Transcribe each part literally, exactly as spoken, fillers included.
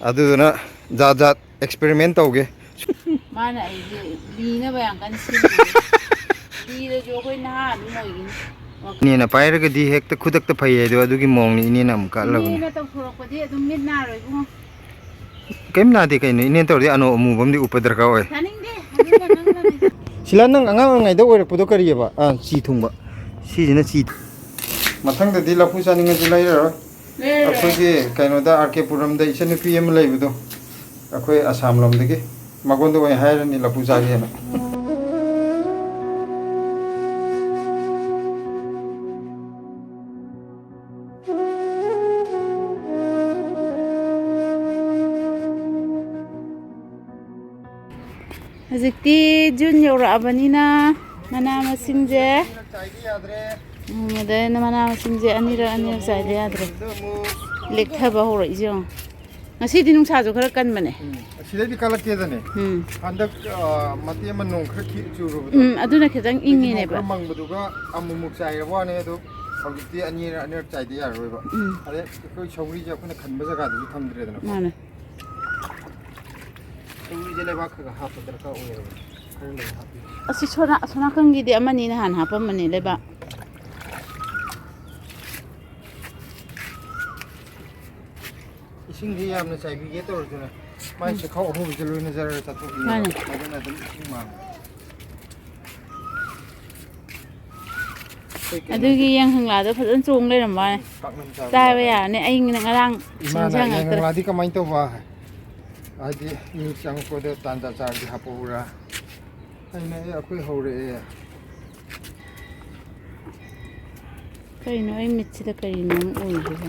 ꯑꯗꯨꯗꯨꯅ ꯖꯥꯠ ꯖꯥꯠ ꯑꯦꯛꯁꯄꯦꯔꯤꯃꯦꯟ ꯇꯧꯒꯦ꯫ ꯃꯥꯅ ꯑꯩꯁꯦ ꯂꯤꯅꯕ ꯌꯥꯝ ꯀꯟꯅ ꯁꯤꯜꯂꯤ꯫ ꯂꯤꯔꯁꯨ ꯑꯩꯈꯣꯏ ꯅꯍꯥ ꯑꯗꯨꯝ ꯑꯣꯏꯒꯤꯅꯤ꯫ ꯏꯅꯦꯅ ꯄꯥꯏꯔꯒꯗꯤ ꯍꯦꯛꯇ ꯈꯨꯗꯛꯇ ꯐꯩ ꯍꯥꯏꯗꯣ, ꯑꯗꯨꯒꯤ ꯃꯑꯣꯡꯅꯤ ꯏꯅꯦꯅ ꯑꯃꯨꯛ ꯀꯠꯂꯕꯅꯤ꯫ ꯏꯅꯦꯅ ꯇꯧꯊꯣꯔꯛꯄꯗꯤ ꯑꯗꯨꯝ ꯃꯤꯠ ꯅꯥꯔꯣꯏ ꯏꯕꯨꯡꯉꯣ꯫ ꯀꯩꯝ ꯅꯥꯗꯦ ꯀꯩꯅꯣ, ꯏꯅꯦ ꯇꯧꯔꯗꯤ ꯑꯅꯣꯞ ꯑꯃꯨꯕ ꯑꯃꯗꯤ ꯎꯞꯄ ꯗꯔꯀꯥꯔ ꯑꯣꯏ꯫ ꯇꯥꯅꯤꯡꯗꯦ, ꯑꯗꯨꯅ ꯅꯪꯅ ꯂꯩ-꯫ ꯁꯤꯂꯥ, ꯅꯪ ꯑꯉꯥꯡ ꯑꯣꯏꯔꯤꯉꯩꯗ ꯑꯣꯏꯔꯛꯄꯗꯣ ꯀꯔꯤꯑꯕ? ꯑꯥ, ꯆꯤ ꯊꯨꯡꯕ꯫ ꯁꯤꯁꯤꯅ ꯆꯤ꯫ ꯃꯊꯪꯗꯗꯤ ꯂꯐꯨ ꯆꯥꯅꯤꯡꯉꯁꯨ ꯂꯩꯔꯔꯣꯏ꯫ ꯂꯩꯔꯔꯣꯏ꯫ ꯑꯩꯈꯣꯏꯒꯤ ꯀꯩꯅꯣꯗ, ꯑꯥꯔ ꯀꯦ ꯄꯨꯔꯝꯗ ꯏꯆꯟꯅꯨꯄꯤ ꯑꯃ ꯂꯩꯕꯗꯣ, ꯑꯩꯈꯣꯏ ꯑꯁꯥꯝ ꯂꯣꯝꯗꯒꯤ, ꯃꯉꯣꯟꯗ ꯑꯣꯏꯅ ꯍꯥꯏꯔꯅꯤ ꯂꯐꯨ ꯆꯥꯒꯦꯅ꯫ ꯍꯧꯖꯤꯛꯇꯤ ꯖꯨꯟ ꯌꯧꯔꯛꯑꯕꯅꯤꯅ ꯃꯅꯥ ꯃꯁꯤꯡꯁꯦ, ꯅꯣꯡꯃꯗ ꯃꯅꯥ ꯃꯁꯤꯡꯁꯦ ꯑꯅꯤꯔꯛ ꯑꯅꯤꯔꯛ ꯆꯥꯏꯗ ꯌꯥꯗ꯭ꯔꯦ꯫ ꯂꯦꯛꯊꯕ ꯍꯧꯔꯛꯏꯁꯦ ꯌꯦꯡꯉꯣ꯫ ꯉꯁꯤꯗꯤ ꯅꯨꯡꯁꯥꯁꯨ ꯈꯔ ꯀꯟꯕꯅꯦ꯫ ꯎꯝ, ꯑꯁꯤꯗꯩꯗꯤ ꯀꯜꯂꯛꯀꯦꯗꯅꯦ꯫ ꯎꯝ꯫ ꯍꯟꯗꯛ, ꯑ, ꯃꯇꯦꯛ ꯑꯃ ꯅꯣꯡ ꯈꯔ ꯈꯤ-, ꯆꯨꯔꯨꯕꯗꯣ꯫ ꯎꯝ, ꯑꯗꯨꯅ ꯈꯤꯇꯪ ꯑꯗꯒꯤ ꯅꯣꯡ ꯏꯪꯉꯤꯅꯦꯕ꯫ ꯈꯔ ꯃꯪꯕꯗꯨꯒ ꯑꯃꯨꯛꯃꯨꯛ ꯆꯥꯏꯔꯕ ꯋꯥꯅꯦ, ꯑꯗꯣ ꯍꯧꯖꯤꯛꯇꯤ ꯑꯅꯤꯔꯛ, ꯑꯅꯤꯔꯛ ꯆꯥꯏꯗ ꯌꯥꯔꯔꯣꯏꯕ꯫ ꯎꯝ꯫ ꯑꯗꯩ ꯑꯩꯈꯣꯏ ꯁꯧꯒ꯭ꯔꯤꯁꯦ ꯑꯩꯈꯣꯏꯅ ꯈꯟꯕ ꯖꯒꯥꯗꯁꯨ ꯊꯝꯗ꯭ꯔꯦꯗꯅꯀꯣ꯫ ꯃꯥꯅꯦ꯫ ꯁꯧꯒ꯭ꯔꯤꯁꯦ ꯂꯩꯕꯥꯛ ꯈꯔ ꯈꯔ ꯍꯥꯞꯄ ꯗꯔꯀꯥꯔ ꯑꯣꯏꯌꯦꯕ꯫ ꯈꯔ ꯂꯩ ꯍꯥꯞꯄꯤ꯫ ꯑꯁꯤ ꯁꯣꯅꯥ-, ꯑꯁꯣꯅꯥꯀꯟꯒꯤꯗꯤ ꯑꯃꯅꯤ ꯅꯍꯥꯟ ꯍꯥꯞꯄꯝꯕꯅꯦ ꯂꯩꯕꯥꯛ꯫ ꯏꯁꯤꯡꯁꯦ ꯌꯥꯝꯅ ꯆꯥꯏꯕꯤꯒꯦ ꯇꯧꯔꯁꯨꯅꯦ, ꯃꯥꯏ ꯎꯝ꯫ ꯆꯦꯈꯥꯎ ꯑꯍꯣꯕꯁꯦ ꯂꯣꯏꯅ ꯖꯔ ꯆꯠꯊꯣꯛꯈꯤꯅꯦꯕ꯫ ꯃꯥꯅꯦ꯫ ꯑꯗꯨꯅ ꯑꯗꯨꯝ ꯏꯁꯤꯡ ꯃꯥꯡꯉꯦ꯫ ꯑꯩꯈꯣꯏ ꯀꯩꯅꯣꯗꯤ ꯑꯗꯨꯒꯤ ꯌꯥꯏꯉꯪꯂꯥꯗꯣ ꯐꯖꯅ ꯆꯣꯡ ꯂꯩꯔꯝꯕ ꯋꯥꯅꯦ꯫ ꯄꯥꯛꯅꯝ ꯆꯥꯕ ꯆꯥꯕ ꯌꯥꯔꯅꯤ꯫ ꯌꯥꯔꯅꯤ꯫ ꯑꯩꯅ ꯉꯔꯥꯡ ꯏꯃꯥꯅ ꯁꯤꯡꯖꯥꯡ ꯉꯥꯛꯇ꯫ ꯌꯥꯏꯉꯪꯂꯥꯗꯤ ꯀꯃꯥꯏꯅ ꯇꯧꯕ? ꯍꯥꯏꯗꯤ ꯃꯤ ꯆꯪꯉꯛꯄꯗ ꯇꯥꯟ ꯆꯥ ꯆꯥꯔꯗꯤ ꯍꯥꯞꯄꯛꯎꯔꯥ? ꯑꯩꯅ, "ꯑꯦ, ꯑꯩꯈꯣꯏ ꯍꯧꯔꯛꯑꯦ"꯫ ꯀꯩꯅꯣ ꯑꯩ ꯃꯤꯠꯁꯤꯗ ꯀꯔꯤꯅꯣ ꯑꯃ ꯎꯔꯤꯁꯤꯕꯣ?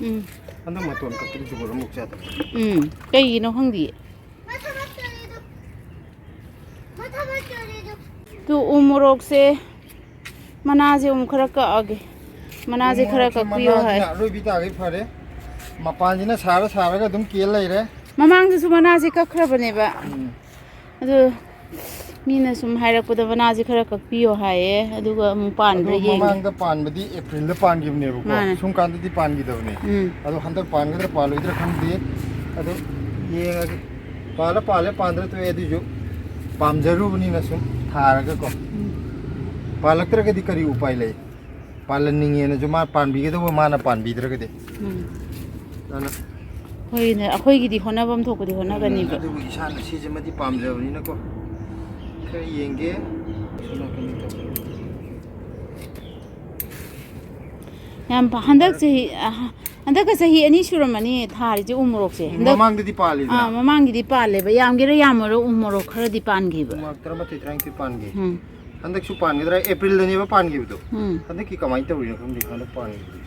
ꯎꯝ꯫ ꯍꯟꯗꯛ ꯃꯇꯣꯟ ꯀꯛꯄꯗꯤ ꯖꯨꯒꯣꯠ ꯑꯃꯨꯛ ꯆꯥꯗꯕ꯫ ꯎꯝ꯫ ꯀꯩꯒꯤꯅꯣ ꯈꯪꯗꯤꯌꯦ꯫ ꯇꯨ ꯎ ꯃꯣꯔꯣꯛꯁꯦ ꯃꯅꯥꯁꯦ ꯑꯃꯨꯛ ꯈꯔ ꯀꯛꯑꯒꯦ꯫ ꯃꯅꯥꯁꯦ ꯎ ꯈꯔ ꯃꯣꯔꯣꯛꯁꯦ ꯀꯛꯄꯤꯌꯣ ꯍꯥꯏ꯫ ꯃꯅꯥꯁꯤꯅ ꯑꯔꯣꯏꯕꯤ ꯇꯥꯈꯩ ꯐꯔꯦ꯫ ꯃꯄꯥꯟꯁꯤꯅ ꯁꯥꯔ ꯁꯥꯔꯒ ꯑꯗꯨꯝ ꯀꯦꯜ ꯂꯩꯔꯦ꯫ ꯃꯃꯥꯡꯗꯁꯨ ꯃꯅꯥꯁꯦ ꯀꯛꯈ꯭ꯔꯕꯅꯦꯕ꯫ ꯎꯝ꯫ ꯑꯗꯨ ꯃꯤꯅ ꯁꯨꯝ ꯍꯥꯏꯔꯛꯄꯗ ꯃꯅꯥꯁꯦ ꯈꯔ ꯀꯛꯄꯤꯌꯣ ꯍꯥꯏꯌꯦ, ꯑꯗꯨꯒ ꯑꯃꯨꯛ ꯑꯗꯣ ꯄꯥꯟꯕ꯭ꯔꯥ ꯌꯦꯡꯒꯦ꯫ ꯃꯃꯥꯡꯗ ꯄꯥꯟꯕꯗꯤ ꯑꯦꯄ꯭ꯔꯤꯜꯗ ꯄꯥꯟꯈꯤꯕꯅꯦꯕꯀꯣ꯫ ꯃꯥꯅꯦ꯫ ꯁꯨꯝ ꯀꯥꯟꯗꯗꯤ ꯄꯥꯟꯈꯤꯗꯕꯅꯦ꯫ ꯎꯝ꯫ ꯑꯗꯣ ꯍꯟꯗꯛ ꯄꯥꯟꯒꯗ꯭ꯔꯥ ꯄꯥꯜꯂꯣꯏꯗ꯭ꯔꯥ ꯈꯪꯗꯦ꯫ ꯑꯗꯣ ꯌꯦꯡꯉꯒꯦ꯫ ꯄꯥꯜꯂ ꯄꯥꯜꯂꯦ, ꯄꯥꯟꯗ꯭ꯔ ꯇꯣꯛꯑꯦ꯫ ꯑꯗꯨꯏꯁꯨ ꯄꯥꯝꯖꯔꯨꯕꯅꯤꯅ ꯁꯨꯝ ꯊꯥꯔꯒꯀꯣ꯫ ꯎꯝ꯫ ꯄꯥꯜꯂꯛꯇ꯭ꯔꯒꯗꯤ ꯀꯔꯤ ꯎꯄꯥꯏ ꯂꯩ? ꯄꯥꯜꯍꯟꯅꯤꯡꯉꯦꯅꯁꯨ ꯃꯥ ꯄꯥꯟꯕꯤꯒꯗꯧꯕ, ꯃꯥꯅ ꯄꯥꯟꯕꯤꯗ꯭ꯔꯒꯗꯤ꯫ ꯎꯝ꯫ ꯑꯗꯨꯅ ꯑꯩꯈꯣꯏꯅ, ꯑꯩꯈꯣꯏꯒꯤꯗꯤ ꯍꯣꯠꯅꯐꯝ ꯊꯣꯛꯄꯗꯤ ꯍꯣꯠꯅꯒꯅꯤꯕ꯫ ꯎꯝ, ꯑꯗꯨꯕꯨ ꯏꯁꯥꯅ ꯁꯤꯁꯤꯃꯗꯤ ꯄꯥꯝꯖꯕꯅꯤꯅꯀꯣ, ꯈꯔ ꯌꯦꯡꯒꯦ꯫ ꯌꯥꯝ ꯐ-, ꯍꯟꯗꯛ ꯆꯍꯤ, ꯑ, ꯍꯟꯗꯛꯀ ꯆꯍꯤ ꯑꯅꯤ ꯁꯨꯔꯝꯃꯅꯤ ꯊꯥꯔꯤꯁꯦ ꯎ ꯃꯣꯔꯣꯛꯁꯦ꯫ ꯎꯝ, ꯍꯟꯗꯛ, ꯃꯃꯥꯡꯗꯗꯤ ꯄꯥꯜꯂꯤꯗꯅ꯫ ꯑꯥ, ꯃꯃꯥꯡꯒꯤꯗꯤ ꯄꯥꯜꯂꯦꯕ꯫ ꯌꯥꯝꯒꯦꯔꯥ ꯌꯥꯝꯃꯣꯏꯔꯥ ꯎ ꯃꯣꯔꯣꯛ ꯈꯔꯗꯤ ꯄꯥꯟꯈꯤꯕ꯫ ꯎ ꯃꯣꯔꯣꯛ ꯇꯔꯥꯃꯥꯊꯣꯏ, ꯇꯔꯥꯅꯤꯊꯣꯏ ꯄꯥꯟꯈꯤ꯫ ꯎꯝ꯫ ꯍꯟꯗꯛꯁꯨ ꯄꯥꯟꯒꯗ꯭ꯔꯥ? ꯑꯦꯄ꯭ꯔꯤꯜꯗꯅꯦꯕ ꯄꯥꯟꯈꯤꯕꯗꯣ꯫ ꯎꯝ꯫ ꯍꯟꯗꯛꯀꯤ ꯀꯃꯥꯏꯅ ꯇꯧꯔꯤꯅꯣ ꯈꯪꯗꯦ, ꯍꯟꯗꯛ ꯄꯥꯟꯈꯤꯕꯗꯣ꯫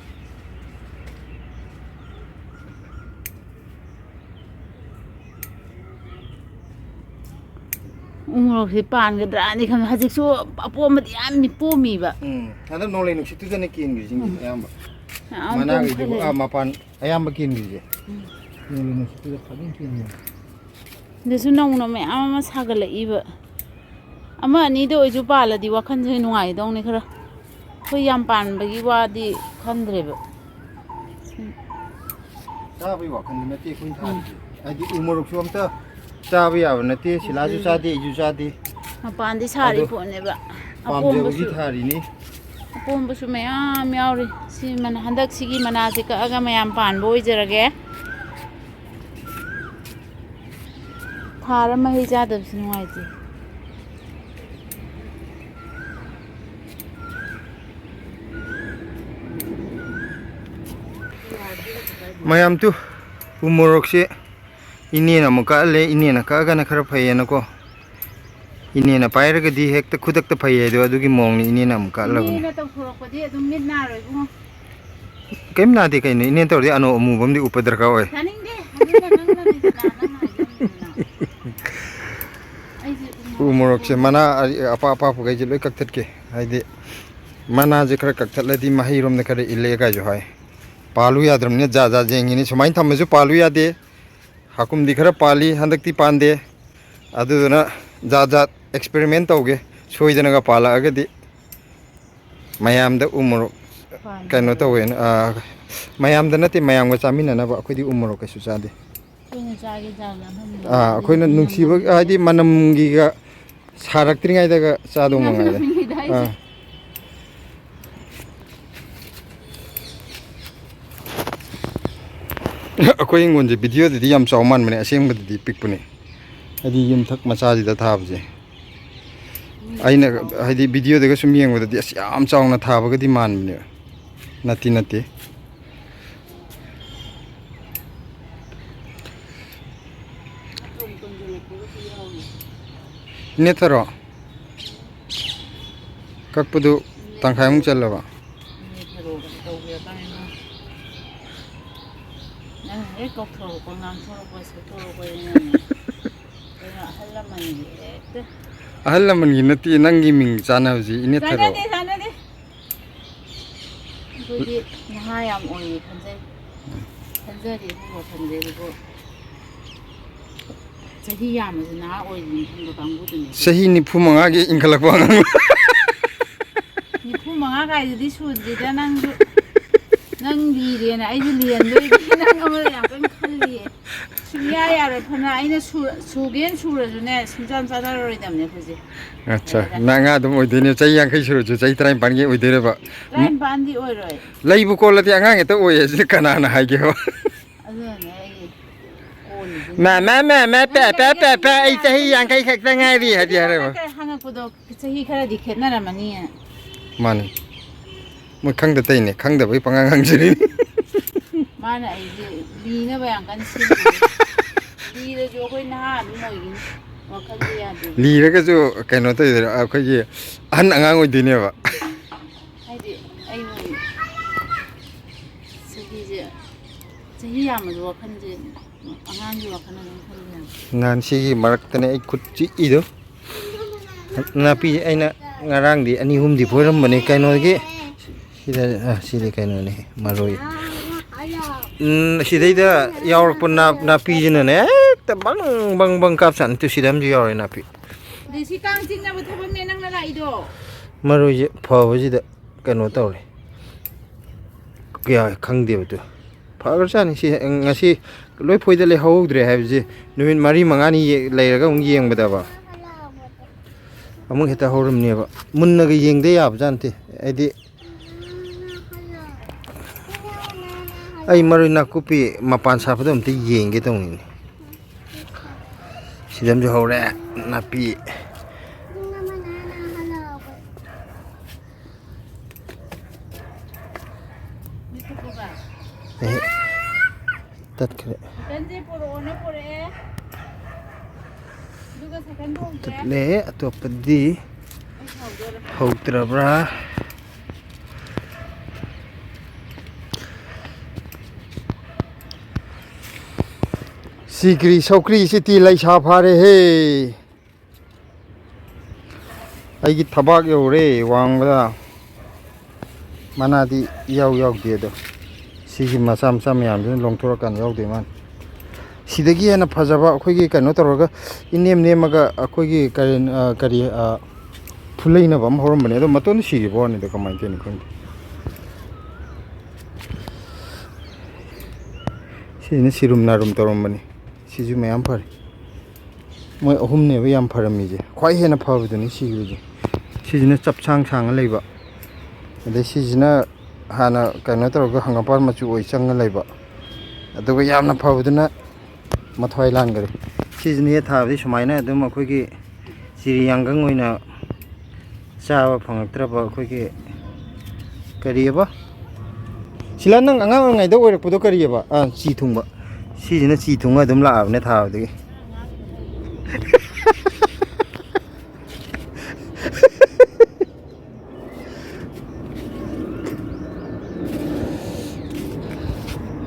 ꯎ ꯃꯣꯔꯣꯛꯁꯦ ꯄꯥꯟꯒꯗ꯭ꯔꯥꯅꯤ ꯈꯪꯉꯦ꯫ ꯍꯧꯖꯤꯛꯁꯨ ꯑꯄꯣꯝꯕꯗꯤ ꯌꯥꯝ ꯄꯣꯝꯃꯤꯕ꯫ ꯎꯝ, ꯍꯟꯗꯛ ꯅꯣꯡꯂꯩ ꯅꯨꯡꯁꯤꯠꯇꯨꯗꯅꯦ ꯀꯦꯟꯈ꯭ꯔꯤꯁꯤꯡꯁꯦ ꯎꯝ꯫ ꯑꯌꯥꯝꯕ꯫ ꯌꯥꯝ ꯃꯅꯥꯈꯩꯗꯨꯕꯨ, ꯄꯣꯝꯈꯠꯂꯦ꯫ ꯑꯥ, ꯃꯄꯥꯟ ꯑꯌꯥꯝꯕ ꯀꯦꯟꯈ꯭ꯔꯤꯁꯦ꯫ ꯎꯝ꯫ ꯅꯣꯡꯂꯩ ꯅꯨꯡꯁꯤꯠꯇꯨꯗ ꯐꯖꯅ ꯀꯦꯟꯈ꯭ꯔꯦ꯫ ꯑꯗꯨꯁꯨ ꯅꯧꯅ ꯃꯌꯥꯝ ꯑꯃ ꯁꯥꯒꯠꯂꯛꯏꯕ꯫ ꯑꯃ ꯑꯅꯤꯗ ꯑꯣꯏꯁꯨ ꯄꯥꯜꯂꯗꯤ ꯋꯥꯈꯜꯁꯦ ꯅꯨꯡꯉꯥꯏꯗꯧꯅꯤ ꯈꯔ꯫ ꯑꯩꯈꯣꯏ ꯌꯥꯝ ꯄꯥꯟꯕꯒꯤ ꯋꯥꯗꯤ ꯈꯟꯗ꯭ꯔꯦꯕ꯫ ꯆꯥꯕꯒꯤ ꯋꯥꯈꯜꯗꯤ ꯅꯠꯇꯦ ꯑꯩꯈꯣꯏꯅ ꯊꯥꯔꯤꯁꯦ꯫ ꯎꯝ꯫ ꯍꯥꯏꯗꯤ ꯎ ꯃꯣꯔꯣꯛꯁꯨ ꯑꯝꯇ ꯆꯥꯕ ꯌꯥꯕ ꯅꯠꯇꯦ, ꯁꯤꯂꯥꯁꯨ ꯎꯝ꯫ ꯆꯥꯗꯦ, ꯑꯩꯁꯨ ꯆꯥꯗꯦ꯫ ꯃꯄꯥꯟꯗꯤ ꯁꯥꯔꯤ ꯑꯗꯣ ꯄꯣꯠꯅꯦꯕ꯫ ꯄꯥꯝꯖꯕꯒꯤ ꯑꯄꯣꯝꯕꯁꯨ, ꯊꯥꯔꯤꯅꯤ꯫ ꯑꯄꯣꯝꯕꯁꯨ ꯃꯌꯥꯝ ꯌꯥꯎꯔꯤ꯫ ꯁꯤ ꯃꯅꯥ-, ꯍꯟꯗꯛꯁꯤꯒꯤ ꯃꯅꯥꯁꯦ ꯀꯛꯑꯒ ꯃꯌꯥꯝ ꯄꯥꯟꯕ ꯑꯣꯏꯖꯔꯒꯦ꯫ ꯊꯥꯔ ꯃꯍꯩ ꯆꯥꯗꯕꯁꯨ ꯅꯨꯡꯉꯥꯏꯇꯦ꯫ ꯃꯌꯥꯝ ꯇꯨ, ꯎ ꯃꯣꯔꯣꯛꯁꯦ ꯏꯅꯦꯅ ꯑꯃꯨꯛ ꯀꯛꯍꯜꯂꯦ꯫ ꯏꯅꯦꯅ ꯀꯛꯑꯒꯅ ꯈꯔ ꯐꯩꯌꯦꯅꯀꯣ꯫ ꯏꯅꯦꯅ ꯄꯥꯏꯔꯒꯗꯤ ꯍꯦꯛꯇ ꯈꯨꯗꯛꯇ ꯐꯩ ꯍꯥꯏꯗꯣ, ꯑꯗꯨꯒꯤ ꯃꯑꯣꯡꯅꯤ ꯏꯅꯦꯅ ꯑꯃꯨꯛ ꯀꯛꯍꯜꯂꯕꯅꯤ꯫ ꯏꯅꯦꯅ ꯇꯧꯊꯣꯔꯛꯄꯗꯤ ꯑꯗꯨꯝ ꯃꯤꯠ ꯅꯥꯔꯣꯏ ꯏꯕꯨꯡꯉꯣ꯫ ꯀꯩꯝ ꯅꯥꯗꯦ ꯀꯩꯅꯣ, ꯏꯅꯦꯅ ꯇꯧꯔꯗꯤ ꯑꯅꯣꯞ ꯑꯃꯨꯕ ꯑꯃꯗꯤ ꯎꯞꯄ ꯗꯔꯀꯥꯔ ꯑꯣꯏ꯫ ꯇꯥꯅꯤꯡꯗꯦ, ꯑꯗꯨꯅ ꯅꯪꯅꯅꯤꯗꯅ, ꯅꯪꯅ ꯍꯥꯏꯖꯕꯅꯤꯗꯅ꯫ ꯑꯩꯁꯦ ꯎ ꯎ ꯃꯣꯔꯣꯛ ꯃꯣꯔꯣꯛꯁꯦ ꯌꯥꯝ ꯃꯅꯥ ꯑꯔꯤ-, ꯑꯄꯥꯛ ꯑꯄꯥꯛꯄꯈꯩꯁꯦ ꯂꯣꯏ ꯀꯛꯊꯠꯀꯦ, ꯍꯥꯏꯗꯤ ꯃꯅꯥꯁꯦ ꯈꯔ ꯀꯛꯊꯠꯂꯗꯤ ꯃꯍꯩꯔꯣꯝꯗ ꯈꯔ ꯏꯜꯂꯦ ꯀꯥꯏꯁꯨ ꯍꯥꯏ꯫ ꯄꯥꯜꯂꯨ ꯌꯥꯗ꯭ꯔꯕꯅꯤꯅ ꯖꯥ ꯖꯥ ꯌꯦꯡꯉꯤꯅꯤ꯫ ꯁꯨꯃꯥꯏꯅ ꯊꯝꯕꯁꯨ ꯄꯥꯜꯂꯨ ꯌꯥꯗꯦ꯫ ꯍꯥꯀꯨꯝꯗꯤ ꯈꯔ ꯄꯥꯜꯂꯤ, ꯍꯟꯗꯛꯇꯤ ꯄꯥꯟꯗꯦ꯫ ꯑꯗꯨꯗꯨꯅ ꯖꯥꯠ ꯖꯥꯠ ꯑꯦꯛꯁꯄꯦꯔꯤꯃꯦꯟ ꯇꯧꯒꯦ꯫ ꯁꯣꯏꯗꯅꯒ ꯄꯥꯜꯂꯛꯑꯒꯗꯤ ꯃꯌꯥꯝꯗ ꯎ ꯃꯣꯔꯣꯛ ꯄꯥꯟꯕ ꯀꯩꯅꯣ ꯇꯧꯋꯦꯅ, ꯑꯥ, ꯃꯌꯥꯝꯗ ꯅꯠꯇꯦ, ꯃꯌꯥꯝꯒ ꯆꯥꯃꯤꯟꯅꯅꯕ ꯑꯩꯈꯣꯏꯗꯤ ꯎ ꯃꯣꯔꯣꯛ ꯀꯩꯁꯨ ꯆꯥꯗꯦ꯫ ꯑꯩꯈꯣꯏꯅ ꯆꯥꯒꯦ ꯆꯥꯕꯗ ꯑꯐꯝꯕ ꯑꯥ, ꯑꯩꯈꯣꯏꯅ ꯅꯨꯡꯁꯤꯕ, ꯍꯥꯏꯗꯤ ꯃꯅꯝꯒꯤꯒ ꯁꯥꯔꯛꯇ꯭ꯔꯤꯉꯩꯗꯒ ꯆꯥꯗꯧ ꯃꯉꯥꯏꯔꯦ꯫ ꯅꯝꯃꯤꯉꯩꯗ ꯍꯥꯏꯁꯦ꯫ ꯑꯥ꯫ ꯑꯩꯈꯣꯏ ꯍꯤꯡꯒꯣꯜꯁꯦ ꯚꯤꯗꯤꯑꯣꯗꯗꯤ ꯌꯥꯝ ꯆꯥꯎ ꯃꯥꯟꯕꯅꯦ, ꯑꯁꯦꯡꯕꯗꯗꯤ ꯄꯤꯛꯄꯅꯦ꯫ ꯍꯥꯏꯗꯤ ꯌꯨꯝꯊꯛ ꯃꯆꯥꯁꯤꯗ ꯊꯥꯕꯁꯦ꯫ ꯑꯩꯅ ꯍꯥꯏꯗꯤ ꯚꯤꯗꯤꯑꯣꯗꯒ ꯁꯨꯝ ꯌꯦꯡꯕꯗꯗꯤ ꯑꯁ ꯌꯥꯝ ꯆꯥꯎꯅ ꯊꯥꯕꯒꯗꯤ ꯃꯥꯟꯕꯅꯦꯕ꯫ ꯅꯠꯇꯤ ꯅꯠꯇꯦ꯫ ꯅꯦꯠꯊꯔꯣ꯫ ꯀꯛꯄꯗꯨ ꯇꯪꯈꯥꯏꯃꯨꯛ ꯆꯜꯂꯕ? ꯅꯦꯠꯊꯔꯣ ꯀꯩꯅꯣ ꯇꯧꯕꯤꯔꯛꯀꯅꯤ ꯅꯪ꯫ ꯅꯪ ꯍꯦꯛ ꯀꯧꯊꯣꯔꯛꯄ, ꯉꯥꯡꯊꯣꯔꯛꯄ, ꯁꯛꯇꯣꯔꯛꯄꯗꯅꯦ꯫ ꯀꯩꯅꯣ ꯑꯍꯜ ꯂꯃꯟꯒꯤ ꯍꯦꯛꯇ꯫ ꯑꯍꯜ ꯂꯃꯟꯒꯤ ꯅꯠꯇꯦ, ꯅꯪꯒꯤ ꯃꯤꯡ ꯆꯥꯟꯅꯕꯁꯤ ꯏꯅꯦ ꯊꯔꯣ꯫ ꯆꯥꯟꯅꯗꯦ, ꯆꯥꯟꯅꯗꯦ꯫ ꯑꯩꯈꯣꯏꯗꯤ ꯅꯍꯥ ꯌꯥꯝ ꯑꯣꯏꯔꯤ ꯈꯟꯖꯩ꯫ ꯈꯟꯖꯔꯤ ꯑꯗꯨꯕꯨ ꯈꯟꯖꯩ ꯑꯗꯨꯕꯨ ꯆꯍꯤ ꯌꯥꯝꯃꯁꯨ ꯅꯍꯥ ꯑꯣꯏꯔꯤꯅꯤ ꯈꯟꯕ ꯀꯥꯡꯕꯨꯗꯨꯅꯦ꯫ ꯆꯍꯤ ꯅꯤꯐꯨ ꯃꯉꯥꯒꯤ ꯏꯟꯈꯠꯂꯛꯄ ꯑꯉꯥꯡ꯫ ꯅꯤꯐꯨ ꯃꯉꯥ ꯀꯥꯏꯗꯨꯗꯤ ꯁꯨꯗ꯭ꯔꯤꯗ ꯅꯪꯁꯨ꯫ ꯅꯪ ꯂꯤꯔꯦꯅ ꯑꯩꯁꯨ ꯂꯤꯍꯟꯗꯣꯏꯗꯤ ꯅꯪ ꯑꯃꯗ ꯌꯥꯝ ꯀꯟꯅ ꯈꯜꯂꯤꯌꯦ꯫ ꯁꯨꯡꯌꯥ ꯌꯥꯔꯣꯏ꯫ ꯐꯅ ꯑꯩꯅ ꯁꯨ-, ꯁꯨꯒꯦꯅ ꯁꯨꯔꯁꯨꯅꯦ, ꯁꯨꯡꯆꯥꯟ ꯆꯥꯟꯅꯔꯔꯣꯏꯗꯕꯅꯦ ꯑꯩꯈꯣꯏꯁꯦ꯫ ꯑꯠꯆꯥ, ꯅꯪ ꯑꯉꯥꯡ ꯑꯗꯨꯝ ꯑꯣꯏꯗꯣꯏꯅꯦ, ꯆꯍꯤ ꯌꯥꯡꯈꯩ ꯁꯨꯔꯁꯨ ꯆꯍꯤ ꯇꯔꯥꯅꯤꯄꯥꯟꯒꯤ ꯑꯣꯏꯗꯣꯏꯔꯕ? ꯇꯔꯥꯅꯤꯄꯥꯟꯗꯤ ꯑꯣꯏꯔꯣꯏ꯫ ꯂꯩꯕꯨ ꯀꯣꯜꯂꯗꯤ ꯑꯉꯥꯡ ꯍꯦꯛꯇ ꯑꯣꯏꯌꯦ ꯁꯤ ꯀꯅꯥꯅ ꯍꯥꯏꯒꯦꯕ? ꯑꯗꯨꯅꯅꯦ ꯑꯩ ꯀꯣꯜꯂꯤꯁꯤꯅ꯫ ꯃꯥ, ꯃꯥ, ꯃꯥ, ꯃꯥ, ꯄꯦ, ꯄꯦ, ꯄꯦ, ꯄꯦ, ꯑꯩ ꯆꯍꯤ ꯌꯥꯡꯈꯩ ꯈꯛꯇ ꯉꯥꯏꯔꯤ ꯍꯥꯏꯗꯤ ꯍꯥꯏꯔꯕ? ꯍꯪꯉꯛꯄꯗꯣ ꯆꯍꯤ ꯈꯔꯗꯤ ꯈꯦꯠꯅꯔꯝꯃꯅꯤ꯫ ꯃꯥꯅꯤ꯫ ꯃꯣꯏ ꯈꯪꯗ ꯇꯧꯔꯤꯅꯦ, ꯈꯪꯗꯕꯒꯤ ꯄꯉꯥꯡ ꯉꯥꯡꯖꯔꯤꯅꯤ꯫ ꯃꯥꯅ ꯑꯩꯁꯦ ꯂꯤꯅꯕ ꯌꯥꯝ ꯀꯟꯅ ꯁꯤꯜꯂꯤ꯫ ꯂꯤꯔꯁꯨ ꯑꯩꯈꯣꯏ ꯅꯍꯥ ꯑꯗꯨꯝ ꯑꯣꯏꯒꯤꯅꯤ꯫ ꯋꯥꯈꯜꯁꯦ ꯌꯥꯗꯦ꯫ ꯂꯤꯔꯒꯁꯨ ꯀꯩꯅꯣ ꯇꯧꯗꯣꯏꯔꯥ, ꯑꯩꯈꯣꯏꯒꯤ ꯑꯍꯟ ꯑꯉꯥꯡ ꯑꯣꯏꯗꯣꯏꯅꯦꯕ꯫ ꯍꯥꯏꯗꯤ ꯑꯩ ꯆꯍꯤꯁꯦ, ꯆꯍꯤ ꯌꯥꯝꯃꯁꯨ ꯋꯥꯈꯜꯁꯦ ꯑꯉꯥꯡꯒꯤ ꯋꯥꯈꯜ ꯑꯗꯨꯝ ꯈꯜꯂꯦ꯫ ꯅꯍꯥꯟ ꯁꯤꯒꯤ ꯃꯔꯛꯇꯅꯦ ꯑꯩ ꯈꯨꯠ ꯆꯤꯛꯏꯗꯣ꯫ ꯅꯥꯄꯤ ꯑꯩꯅ ꯉꯔꯥꯡꯗꯤ ꯑꯅꯤ ꯑꯍꯨꯝꯗꯤ ꯐꯣꯏꯔꯝꯕꯅꯦ ꯀꯩꯅꯣꯒꯤ꯫ ꯁꯤꯗ, ꯑ, ꯁꯤꯗꯤ ꯀꯩꯅꯣꯅꯦ, ꯃꯔꯣꯏ꯫ ꯎꯝ, ꯁꯤꯗꯩꯗ ꯌꯥꯎꯔꯛꯄ ꯅꯥ-, ꯅꯥꯄꯤꯁꯤꯅꯅꯦ ꯍꯦꯛꯇ ꯕꯪ ꯕꯪ ꯕꯪ ꯀꯥꯞꯁꯥꯅꯤ꯫ ꯇꯨ ꯁꯤꯗ ꯑꯃꯁꯨ ꯌꯥꯎꯔꯦ ꯅꯥꯄꯤ꯫ ꯁꯤ ꯀꯥꯡ ꯆꯤꯛꯅꯕ ꯊꯕꯛꯅꯦ ꯅꯪꯅ ꯂꯥꯛꯏꯗꯣ꯫ ꯃꯔꯣꯏꯁꯦ ꯐꯕꯁꯤꯗ ꯀꯩꯅꯣ ꯇꯧꯔꯦ, ꯀꯌꯥ ꯈꯪꯗꯦꯕ꯫ ꯑꯗꯨ ꯐꯈ꯭ꯔꯖꯥꯠꯅꯤ꯫ ꯁꯤ ꯉꯁꯤ ꯂꯣꯏ ꯐꯣꯏꯗ ꯂꯩꯍꯧꯗ꯭ꯔꯦ ꯍꯥꯏꯕꯁꯦ ꯅꯨꯃꯤꯠ ꯃꯔꯤ ꯃꯉꯥꯅꯤ ꯌꯦ-, ꯂꯩꯔꯒ ꯑꯃꯨꯛ ꯌꯦꯡꯕꯗꯕ ꯑꯃꯨꯛ ꯍꯦꯛꯇ ꯍꯧꯔꯝꯅꯦꯕ꯫ ꯃꯨꯟꯅꯒ ꯌꯦꯡꯗ ꯌꯥꯕꯖꯥꯠ ꯅꯠꯇꯦ꯫ ꯍꯥꯏꯗꯤ ꯑꯩ ꯃꯔꯣꯏ ꯅꯥꯀꯨꯞꯄꯤ ꯃꯄꯥꯟ ꯁꯥꯠꯄꯗꯣ ꯑꯝꯇ ꯌꯦꯡꯒꯦ ꯇꯧꯅꯤꯅꯦ꯫ ꯁꯤꯗ ꯑꯃꯁꯨ ꯍꯧꯔꯦ ꯅꯥꯄꯤ꯫ ꯑꯦ, ꯇꯠꯈ꯭ꯔꯦ꯫ ꯇꯠꯂꯦ꯫ ꯑꯇꯣꯞꯄꯗꯤ ꯍꯧꯗ꯭ꯔꯕ꯭ꯔꯥ? ꯁꯤꯒ꯭ꯔꯤ ꯁꯧꯒ꯭ꯔꯤꯁꯤꯗꯤ ꯂꯩꯁꯥ ꯐꯥꯔꯦꯍꯦ꯫ ꯑꯩꯒꯤ ꯊꯕꯥꯛ ꯌꯧꯔꯦ ꯋꯥꯡꯕꯗ꯫ ꯃꯅꯥꯗꯤ ꯏꯌꯥꯎ ꯌꯥꯎꯗꯦ ꯑꯗꯣ꯫ ꯁꯤꯒꯤ ꯃꯆꯥ ꯃꯆꯥ ꯃꯌꯥꯝꯗꯨꯅ ꯂꯣꯡꯊꯣꯔꯛꯀꯥꯟꯗ ꯌꯥꯎꯗꯣꯏ ꯃꯥꯜꯂꯦ꯫ ꯁꯤꯗꯒꯤ ꯍꯦꯟꯅ ꯐꯖꯕ ꯑꯩꯈꯣꯏꯒꯤ ꯀꯩꯅꯣ ꯇꯧꯔꯒ ꯏꯅꯦꯝ ꯅꯦꯝꯃꯒ ꯑꯩꯈꯣꯏꯒꯤ ꯀꯔꯤ, ꯑ, ꯀꯔꯤ, ꯑ, ꯐꯨꯂꯩꯅꯕ ꯑꯃ ꯍꯧꯔꯝꯕꯅꯦ꯫ ꯑꯗꯣ ꯃꯇꯣꯟꯗ ꯁꯤꯈꯤꯕ ꯋꯥꯅꯤꯗ, ꯀꯃꯥꯏꯅ ꯇꯧꯔꯤꯅꯣ ꯈꯪꯗꯦ꯫ ꯁꯤꯁꯤꯅ ꯁꯤꯔꯨꯝ ꯅꯥꯔꯨꯝ ꯇꯧꯔꯝꯕꯅꯤ꯫ ꯁꯤꯁꯨ ꯃꯌꯥꯝ ꯐꯔꯦ꯫ ꯃꯣꯏ ꯑꯍꯨꯝꯅꯦꯕ ꯌꯥꯝ ꯐꯔꯝꯃꯤꯁꯦ꯫ ꯈ꯭ꯋꯥꯏ ꯍꯦꯟꯅ ꯐꯕꯗꯨꯅꯤ ꯁꯤꯈꯤꯕꯁꯦ꯫ ꯁꯤꯁꯤꯅ ꯆꯞ ꯁꯥꯡ ꯁꯥꯡꯉ ꯂꯩꯕ꯫ ꯑꯗꯩ ꯁꯤꯁꯤꯅ ꯍꯥꯟꯅ ꯀꯩꯅꯣ ꯇꯧꯔꯒ ꯍꯪꯒꯄꯥꯟ ꯃꯆꯨ ꯑꯣꯏ ꯆꯪꯉ ꯂꯩꯕ꯫ ꯑꯗꯨꯒ ꯌꯥꯝꯅ ꯐꯕꯗꯨꯅ ꯃꯊ꯭ꯋꯥꯏ ꯂꯥꯟꯈꯔꯦ꯫ ꯁꯤꯁꯤꯅ ꯍꯦꯛ ꯊꯥꯕꯗꯤ ꯁꯨꯃꯥꯏꯅ ꯑꯗꯨꯝ ꯑꯩꯈꯣꯏꯒꯤ ꯆꯤꯔꯤ ꯌꯥꯡꯒꯪ ꯑꯣꯏꯅ ꯆꯥꯕ ꯐꯪꯉꯛꯇ꯭ꯔꯕ ꯑꯩꯈꯣꯏꯒꯤ ꯀꯔꯤꯑꯕ? ꯁꯤꯂꯥ, ꯅꯪ ꯑꯉꯥꯡ ꯑꯣꯏꯔꯤꯉꯩꯗ ꯑꯣꯏꯔꯛꯄꯗꯣ ꯀꯔꯤꯑꯕ? ꯑꯥ, ꯆꯤ ꯊꯨꯡꯕ꯫ ꯁꯤꯁꯤꯅ ꯆꯤ ꯊꯨꯡꯉ ꯑꯗꯨꯝ ꯂꯥꯛꯑꯕꯅꯦ ꯊꯥꯕꯗꯒꯤ꯫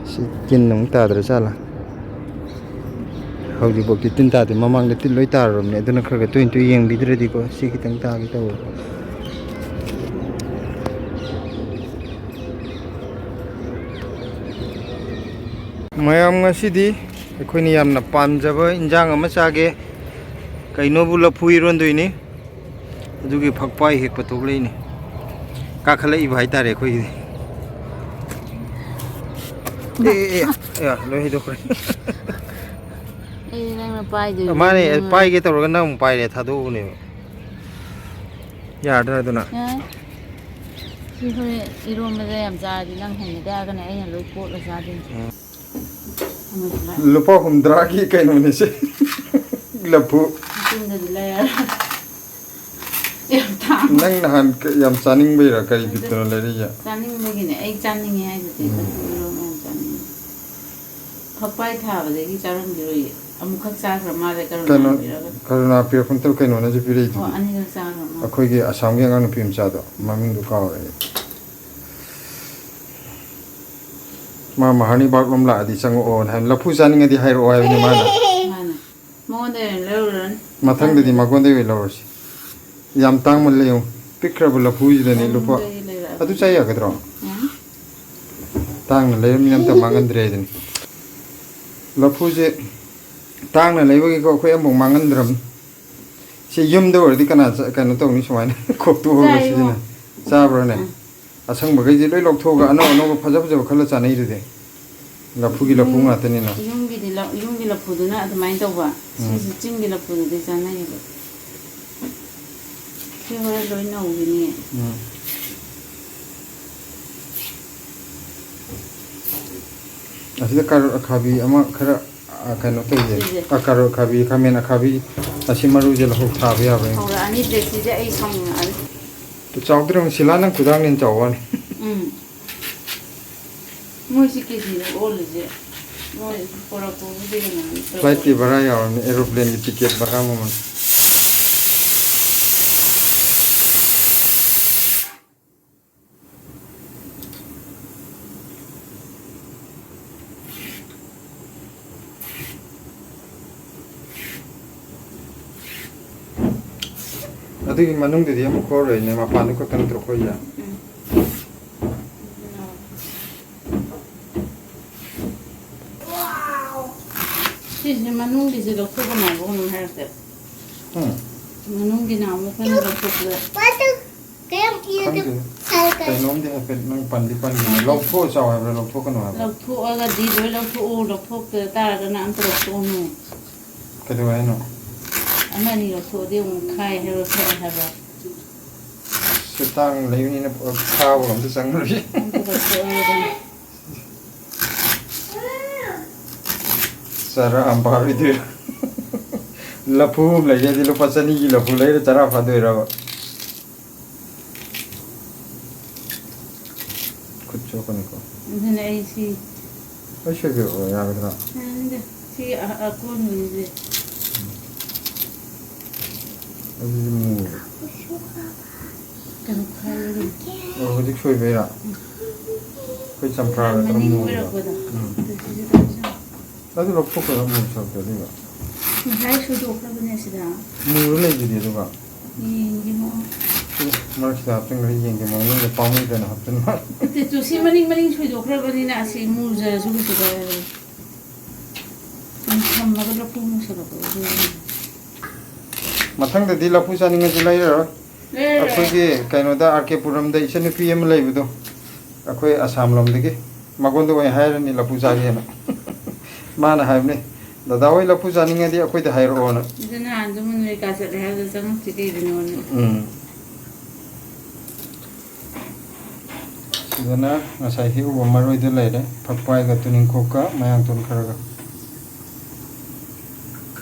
ꯁꯤ ꯇꯤꯟ ꯑꯃꯨꯛ ꯇꯥꯗ꯭ꯔ ꯖꯥꯠꯂꯥ? ꯍꯧꯖꯤꯛꯐꯥꯎꯗꯤ ꯇꯤꯟ ꯇꯥꯗꯦ꯫ ꯃꯃꯥꯡꯗ ꯇꯤꯟ ꯂꯣꯏ ꯇꯥꯔꯨꯔꯕꯅꯦ꯫ ꯑꯗꯨꯅ ꯈꯔ ꯈꯔ ꯇꯣꯏꯅ ꯇꯣꯏꯅ ꯌꯦꯡꯕꯤꯗ꯭ꯔꯗꯤꯀꯣ, ꯁꯤ ꯈꯤꯇꯪ ꯇꯥꯒꯦ ꯇꯧꯕ꯫ ꯃꯌꯥꯝ, ꯉꯁꯤꯗꯤ ꯑꯩꯈꯣꯏꯅ ꯌꯥꯝꯅ ꯄꯥꯝꯖꯕ ꯏꯟꯖꯥꯡ ꯑꯃ ꯆꯥꯒꯦ꯫ ꯀꯩꯅꯣꯕꯨ ꯂꯐꯨ ꯏꯔꯣꯟꯗꯣꯏꯅꯤ꯫ ꯑꯗꯨꯒꯤ ꯐꯛꯄꯥꯏ ꯍꯦꯛꯄ ꯊꯣꯛꯂꯛꯏꯅꯤ꯫ ꯀꯥꯈꯠꯂꯛꯏꯕ ꯍꯥꯏꯇꯥꯔꯦ ꯑꯩꯈꯣꯏꯒꯤꯗꯤ꯫ ꯑꯦ, ꯑꯦ, ꯑꯦ, ꯑꯦ, ꯂꯣꯏ ꯍꯩꯗꯣꯛꯈ꯭ꯔꯦ꯫ ꯑꯩꯗꯤ ꯅꯪꯅ ꯄꯥꯏꯗꯣꯏꯅꯤ꯫ ꯃꯥꯅꯦ, ꯅꯪꯅ ꯄꯥꯏꯒꯦ ꯇꯧꯔꯒ ꯅꯪ ꯑꯃꯨꯛ ꯄꯥꯏꯔꯦ, ꯊꯥꯗꯣꯛꯎꯕꯅꯦꯕ꯫ ꯌꯥꯗ꯭ꯔꯥ ꯑꯗꯨꯅ? ꯌꯥꯏ꯫ ꯁꯤ ꯍꯣꯔꯦꯟ ꯏꯔꯣꯟꯕꯗ ꯌꯥꯝ ꯆꯥꯔꯗꯤ ꯅꯪ ꯍꯩꯅꯗꯦ ꯍꯥꯏꯔꯒꯅꯦ, ꯑꯩꯅ ꯂꯣꯏ ꯀꯣꯠꯂ ꯆꯥꯗꯣꯏꯅꯤ꯫ ꯎꯝ꯫ ꯑꯃꯗꯨꯅ ꯂꯨꯄꯥ ꯍꯨꯝꯗ꯭ꯔꯥꯒꯤ ꯀꯩꯅꯣꯅꯤꯁꯦ꯫ ꯂꯐꯨ꯫ ꯃꯆꯤꯟꯗꯗꯤ ꯂꯩꯔꯔꯣꯏ꯫ ꯌꯥꯝ ꯇꯥꯡ-, ꯅꯪ ꯅꯍꯥꯟ ꯀ-, ꯌꯥꯝ ꯆꯥꯅꯤꯡꯕꯩꯔꯥ? ꯀꯔꯤ ꯑꯗꯨ ꯕꯤꯠꯇꯅꯣ ꯂꯩꯔꯛꯏꯁꯦ? ꯆꯥꯅꯤꯡꯕꯒꯤꯅꯦ꯫ ꯑꯩ ꯆꯥꯅꯤꯡꯉꯦ ꯍꯥꯏꯗꯨꯗꯤ꯫ ꯎꯝ꯫ ꯂꯐꯨ ꯏꯔꯣꯟꯕ ꯌꯥꯝ ꯆꯥꯅꯤꯡꯉꯦ꯫ ꯐꯛꯄꯥꯏ ꯊꯥꯕꯗꯒꯤ ꯆꯥꯔꯝꯈꯤꯔꯣꯏꯌꯦ꯫ ꯑꯃꯨꯛꯈꯛ ꯆꯥꯈ꯭ꯔ ꯃꯥꯜꯂꯦ, ꯀꯩꯅꯣ, ꯀꯔꯨꯅꯥ ꯄꯤꯔꯛꯄ꯫ ꯀꯔꯨꯅꯥ ꯄꯤꯔꯛꯄ ꯅꯠꯇꯕ ꯀꯩꯅꯣꯅꯁꯨ ꯄꯤꯔꯛꯏꯗꯨꯗꯤ꯫ ꯑꯣ, ꯑꯅꯤꯔꯛ ꯆꯥꯈ꯭ꯔ ꯃꯥꯜꯂꯦ꯫ ꯑꯩꯈꯣꯏꯒꯤ ꯑꯁꯥꯝꯒꯤ ꯑꯉꯥꯡ ꯅꯨꯄꯤ ꯃꯆꯥꯗꯣ, ꯃꯃꯤꯡꯗꯣ ꯀꯥꯎꯔꯦ ꯑꯩ꯫ ꯃꯥ ꯃꯍꯥꯔꯅꯤ ꯕꯥꯛꯂꯣꯝ ꯂꯥꯛꯑꯗꯤ ꯆꯪꯉꯛꯑꯣꯅ ꯍꯥꯏꯕ꯫ ꯂꯐꯨ ꯆꯥꯅꯤꯡꯉꯗꯤ ꯍꯥꯏꯔꯛꯑꯣ ꯍꯥꯏꯕꯅꯤ ꯃꯥꯅ꯫ ꯃꯥꯅ꯫ ꯃꯉꯣꯟꯗ ꯑꯣꯏꯅ ꯂꯧꯔꯨꯔꯅꯤ꯫ ꯃꯊꯪꯗꯗꯤ ꯃꯉꯣꯟꯗ ꯑꯣꯏꯅ ꯂꯧꯔꯁꯤ꯫ ꯌꯥꯝ ꯇꯥꯡꯃꯜꯂꯦ ꯌꯦꯡꯉꯨ꯫ ꯄꯤꯛꯈ꯭ꯔꯕ ꯂꯐꯨꯁꯤꯗꯅꯦ ꯂꯨꯄꯥ꯫ ꯇꯥꯡꯃꯟꯕꯒꯤ ꯂꯩꯔꯛꯑꯕ꯫ ꯑꯗꯨ ꯆꯥ ꯌꯥꯒꯗ꯭ꯔꯣ? ꯌꯥꯅꯤ꯫ ꯇꯥꯡꯅ ꯂꯩꯔꯝꯃꯤꯅ ꯑꯝꯇ ꯃꯥꯡꯍꯟꯗ꯭ꯔꯦ ꯍꯥꯏꯗꯨꯅꯤ꯫ ꯂꯐꯨꯁꯦ ꯇꯥꯡꯅ ꯂꯩꯕꯒꯤꯀꯣ ꯑꯩꯈꯣꯏ ꯑꯃꯐꯥꯎ ꯃꯥꯡꯍꯟꯗ꯭ꯔꯕꯅꯤ꯫ ꯁꯤ ꯌꯨꯝꯗ ꯑꯣꯏꯔꯗꯤ ꯀꯅꯥ ꯆ-, ꯀꯩꯅꯣ ꯇꯧꯅꯤ ꯁꯨꯃꯥꯏꯅ ꯈꯣꯛꯇꯣꯛꯑꯒ ꯆꯥꯏꯌꯦ ꯁꯤꯖꯤꯟꯅ-, ꯏꯕꯨꯡꯉꯣ꯫ ꯆꯥꯕ꯭ꯔꯥꯅꯦ? ꯎꯝ꯫ ꯑꯁꯪꯕꯈꯩꯁꯦ ꯂꯣꯏ ꯂꯧꯊꯣꯛꯑꯒ ꯑꯅꯧ ꯑꯅꯧꯕ ꯐꯖ ꯐꯖꯕ ꯈꯜꯂ ꯆꯥꯅꯩꯗꯨꯗꯤ꯫ ꯂꯐꯨꯒꯤ ꯂꯐꯨ ꯌꯨꯝ-, ꯉꯥꯛꯇꯅꯤꯅ꯫ ꯌꯨꯝꯒꯤꯗꯤ ꯂ-, ꯌꯨꯝꯒꯤ ꯂꯐꯨꯗꯨꯅ ꯑꯗꯨꯃꯥꯏꯅ ꯇꯧꯕ꯫ ꯎꯝ꯫ ꯁꯤꯁꯦ ꯆꯤꯡꯒꯤ ꯂꯐꯨꯗꯨꯗꯤ ꯆꯥꯅꯩꯌꯦꯕ꯫ ꯁꯤ ꯍꯣꯔꯦꯟ ꯂꯣꯏ ꯅꯧꯈꯤꯅꯤ꯫ ꯎꯝ꯫ ꯑꯁꯤꯗ ꯀꯥꯔꯣꯠ ꯑꯈꯥꯕꯤ ꯑꯃ ꯈꯔ, ꯑ, ꯀꯩꯅꯣ ꯇꯧꯁꯦ꯫ ꯁꯤꯁꯦ꯫ ꯑ, ꯀꯥꯔꯣꯠ ꯑꯈꯥꯕꯤ, ꯈꯥꯃꯦꯟ ꯑꯈꯥꯕꯤ, ꯑꯁꯤ ꯃꯔꯨꯁꯦ ꯂꯧꯍꯧ ꯊꯥꯕ ꯌꯥꯕ꯭ꯔꯥ ꯌꯦꯡꯉꯣ꯫ ꯍꯧꯔꯛꯑꯅꯤ, ꯗꯦꯁꯤꯁꯦ ꯑꯩ ꯁꯥꯎꯅꯤꯡꯉꯛꯑꯅꯤ꯫ ꯆꯥꯎꯗ꯭ꯔꯦ ꯌꯦꯡꯉꯣ, ꯁꯤꯂꯥ ꯅꯪ ꯈꯨꯗꯥꯡꯅ ꯍꯦꯟꯅ ꯆꯥꯎꯕ ꯋꯥꯅꯤ꯫ ꯎꯝ꯫ ꯃꯣꯏꯁꯤ ꯀꯦꯖꯤꯗ ꯑꯣꯜꯂꯤꯁꯦ꯫ ꯃꯣꯏ ꯄꯣꯔꯛꯄꯕꯨꯗꯤ ꯀꯩꯅꯣꯅꯤ, ꯐ꯭ꯂꯥꯏꯠꯀꯤ ꯚꯔꯥ ꯌꯥꯎꯔꯕꯅꯤ, ꯑꯦꯔꯣꯄ꯭ꯂꯦꯟꯒꯤ ꯇꯤꯀꯦꯠ ꯚꯔꯥ ꯃꯃꯜ꯫ ꯑꯗꯨꯒꯤ ꯃꯅꯨꯡꯗꯗꯤ ꯑꯃꯨꯛ ꯈꯣꯔꯔꯣꯏꯅꯦ, ꯃꯄꯥꯟꯗꯨ ꯈꯛꯇ ꯅꯠꯇ꯭ꯔꯣ ꯈꯣꯔꯤꯁꯦ? ꯎꯝ꯫ ꯁꯤꯁꯦ ꯃꯅꯨꯡꯒꯤꯁꯦ ꯂꯧꯊꯣꯛꯀꯅꯣ ꯍꯥꯏꯕ ꯀꯩꯅꯣꯝ ꯍꯥꯏꯔꯛꯇꯦ꯫ ꯎꯝ꯫ ꯃꯅꯨꯡꯒꯤ ꯅꯍꯥꯟꯃꯨꯛ ꯑꯩꯈꯣꯏꯅ ꯂꯧꯊꯣꯛꯄꯗ ꯀꯩꯝ ꯏꯔꯗꯤ ꯈꯪꯗꯦ꯫ ꯀꯩꯅꯣꯝꯗꯤ ꯍꯥꯏꯐꯦꯠ ꯅꯪ ꯄꯟꯗꯤ ꯄꯟꯈꯤꯕꯅꯤ꯫ ꯂꯧꯊꯣꯛꯑ ꯆꯥꯎ ꯍꯥꯏꯕ꯭ꯔꯥ, ꯂꯧꯊꯣꯛꯀꯅꯨ ꯍꯥꯏꯕ꯭ꯔꯥ? ꯂꯧꯊꯣꯛꯑꯒꯗꯤ ꯂꯣꯏ ꯂꯧꯊꯣꯛꯎ, ꯂꯧꯊꯣꯛꯇ ꯇꯥꯔꯒꯅ ꯑꯝꯇ ꯂꯧꯊꯣꯛꯎꯅꯨ꯫ ꯀꯩꯗꯧꯋꯦ ꯍꯥꯏꯅꯣ? ꯑꯃ ꯑꯅꯤ ꯂꯧꯊꯣꯛꯑꯗꯤ ꯑꯃꯨꯛ ꯈꯥꯏ ꯍꯥꯏꯕ꯭ꯔꯥ ꯈꯣꯠꯂꯦ ꯍꯥꯏꯕ꯭ꯔꯥ? ꯁꯤ ꯇꯥꯡ ꯂꯩꯕꯅꯤꯅ ꯈꯥꯕꯒ ꯑꯝꯇ ꯆꯪꯉꯔꯣꯏ꯫ ꯑꯝꯇ ꯂꯧꯊꯣꯛꯑꯔꯣꯏꯗ꯫ ꯆꯔꯥ ꯑꯃ ꯐꯥꯔꯣꯏꯗꯣꯏꯔꯥ? ꯂꯐꯨ ꯑꯃ ꯂꯩꯒꯦꯗꯤ ꯂꯨꯄꯥ ꯆꯅꯤꯒꯤ ꯂꯐꯨ ꯂꯩꯔ ꯆꯔꯥ ꯐꯥꯗꯣꯏꯔꯕ? ꯈꯨꯠ ꯆꯣꯠꯀꯅꯤꯀꯣ꯫ ꯑꯗꯨꯅ ꯑꯩ ꯁꯤ ꯑꯩ ꯁꯣꯏꯕꯤꯔꯛꯑꯣ, ꯌꯥꯒꯗ꯭ꯔꯥ? ꯌꯥꯅꯤꯗ꯫ ꯁꯤ ꯑ-, ꯑꯀꯣꯟꯕꯒꯤꯁꯦ꯫ ꯑꯗꯨꯗꯤ ꯃꯨꯔꯦ꯫ ꯀꯩꯅꯣ ꯈꯥꯏꯔꯒ꯫ ꯑꯣ, ꯍꯧꯖꯤꯛ ꯁꯣꯏꯕꯩꯔꯥ? ꯑꯩꯈꯣꯏ ꯆꯝꯄ꯭ꯔꯥꯒ ꯈꯔ ꯃꯅꯤꯡ ꯃꯨꯔꯦꯕ꯫ ꯑꯣꯏꯔꯛꯄꯗꯣ꯫ ꯎꯝ꯫ ꯑꯗꯨ ꯁꯤꯁꯨ ꯇꯧꯁꯤ꯫ ꯑꯗꯨ ꯂꯧꯊꯣꯛꯈ꯭ꯔꯒ ꯑꯃꯨꯛ ꯁꯧꯔꯛꯇꯣꯏꯅꯦꯕ꯫ ꯉꯁꯥꯏ ꯁꯣꯏꯗꯣꯛꯈ꯭ꯔꯕꯅꯦ ꯁꯤꯗ꯫ ꯃꯨꯔ ꯂꯩꯗꯨꯗꯤ ꯑꯗꯨꯒ꯫ ꯌꯦꯡꯒꯦ ꯃꯑꯣꯡ꯫ ꯑꯦ, ꯃꯔꯛꯁꯤꯗ ꯍꯥꯞꯆꯤꯟꯈ꯭ꯔ ꯌꯦꯡꯒꯦ ꯃꯑꯣꯡꯗ ꯄꯥꯝꯃꯨꯗꯅ ꯍꯥꯞꯆꯤꯟꯕ꯫ ꯅꯠꯇꯦ, ꯇꯨ ꯁꯤ ꯃꯅꯤꯡ ꯃꯅꯤꯡ ꯁꯣꯏꯗꯣꯛꯈ꯭ꯔꯕꯅꯤꯅ ꯑꯁꯤ ꯃꯨꯖꯔꯁꯨ ꯀꯩꯁꯨ ꯀꯥꯏꯔꯣꯏ꯫ ꯁꯨꯝ ꯊꯝꯃꯒ ꯂꯐꯨ ꯃꯨꯁꯜꯂꯛꯄꯗꯣ ꯑꯗꯨꯒꯤꯅꯤ꯫ ꯃꯊꯪꯗꯗꯤ ꯂꯐꯨ ꯆꯥꯅꯤꯡꯉꯗꯤ ꯂꯩꯔꯔꯣꯏ꯫ ꯂꯩꯔꯔꯣꯏ꯫ ꯑꯩꯈꯣꯏꯒꯤ ꯀꯩꯅꯣꯗ, ꯑꯥꯔ ꯀꯦ ꯄꯨꯔꯝꯗ ꯏꯆꯟꯅꯨꯄꯤ ꯑꯃ ꯂꯩꯕꯗꯣ, ꯑꯩꯈꯣꯏ ꯑꯁꯥꯝ ꯂꯣꯝꯗꯒꯤ, ꯃꯉꯣꯟꯗ ꯑꯣꯏꯅ ꯍꯥꯏꯔꯅꯤ ꯂꯐꯨ ꯆꯥꯒꯦꯅ꯫ ꯃꯥꯅ ꯍꯥꯏꯕꯅꯦ, "ꯗꯗꯥ ꯍꯣꯏ ꯂꯐꯨ ꯆꯥꯅꯤꯡꯉꯗꯤ ꯑꯩꯈꯣꯏꯗ ꯍꯥꯏꯔꯛꯑꯣꯅ"꯫ ꯑꯗꯨ ꯅꯍꯥꯟꯁꯨ ꯃꯨꯟ ꯀꯩꯀꯥ ꯆꯠꯂꯦ ꯍꯥꯏꯕꯗꯨ ꯆꯪꯉꯛꯇ꯭ꯔꯤ ꯀꯩꯒꯤꯅꯣꯅ꯫ ꯎꯝ꯫ ꯁꯤꯗꯅ ꯉꯁꯥꯏ ꯍꯦꯛꯎꯕ ꯃꯔꯣꯏꯗꯨ ꯂꯩꯔꯦ, ꯐꯛꯄꯥꯏꯒ ꯇꯨꯅꯤꯡꯈꯣꯛꯀ ꯃꯌꯥꯡꯇꯣꯟ ꯈꯔꯒ꯫